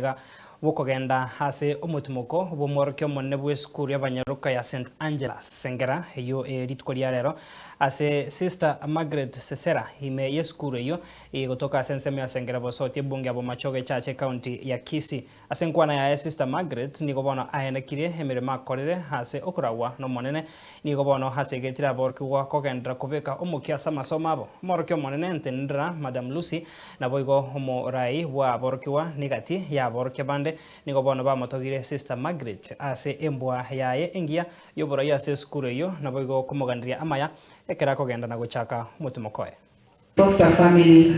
omoyega bw'okogenda ase omotimoko bw'omworokia omonene bw'esukuru y'abanyaroka ya St Angela's Sengera eyio eye rituko ria rero ase Sister Margaret Sesera ime y'esukuru eyio egotoka ase ensemo ya Sengera Bosoti ebunge ya Bomachoge Church ecounty ya Kisii. Ase enkwana yaye Sister Margaret nigo bono aenekirie emeremo akorire ase okoragwa n'Omonene. Nigo bono asegetire aborokigwa kogenderera kobeka omokia ase amasomo abo. Omworokia omonene Ntenendera Madam Lucy naboigo omorai bwa aborokigwa negati ya aborokia bande nigo bono bamotogire Sister Margaret ase embwa yaye engiya y'oborai ase esukuru eyio naboigo komoganeria amaya ekero akogenda na gochaka omotimoko oye. Foster family,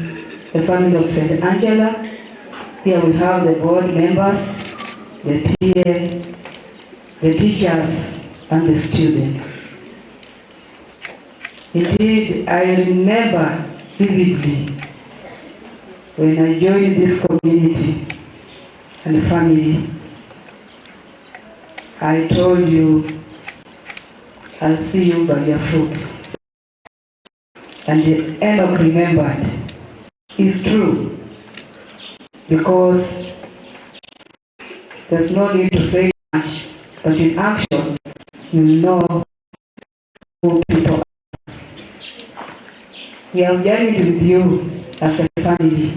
the family of St. Angela, here we have the board members, the PA, the teachers and the students. Indeed, I remember vividly when I joined this community and family, I told you I'll see you by your fruits. And Enoch remembered. It's true. Because there's no need to say much, but in action, you know who people are. We have journeyed with you as a family.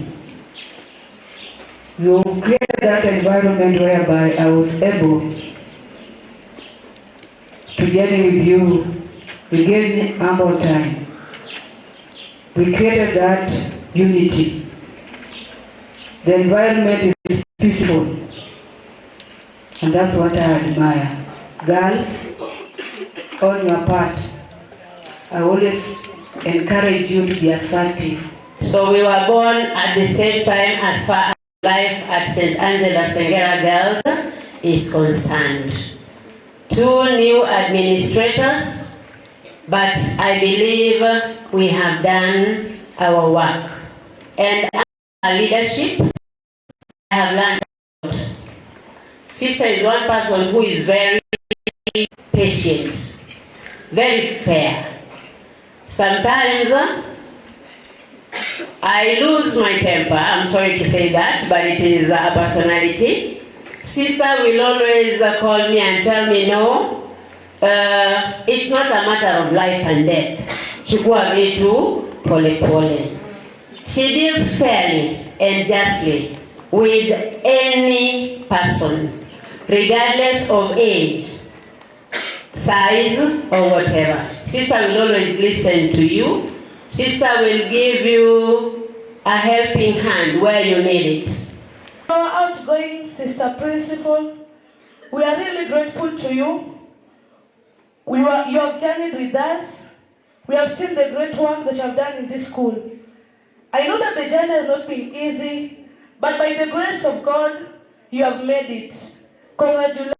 You created that environment whereby I was able to journey with you. You gave me ample time. We created that unity. The environment is peaceful. And that's what I admire. Girls, on your part, I always encourage you to be assertive. So we were born at the same time as far as life at St. Angela Sengera Girls is concerned. Two new administrators, but I believe we have done our work. And our leadership, I have learned a lot. Sister is one person who is very patient, very fair. Sometimes I lose my temper, I'm sorry to say that, but it is a personality. Sister will always call me and tell me, no, it's not a matter of life and death. Chukua vitu pole pole. She deals fairly and justly with any person, regardless of age, size, or whatever. Sister will always listen to you. Sister will give you a helping hand where you need it. Our outgoing sister principal, we are really grateful to you. You have journeyed with us. We have seen the great work that you have done in this school. I know that the journey has not been easy, but by the grace of God, you have made it. Congratulations.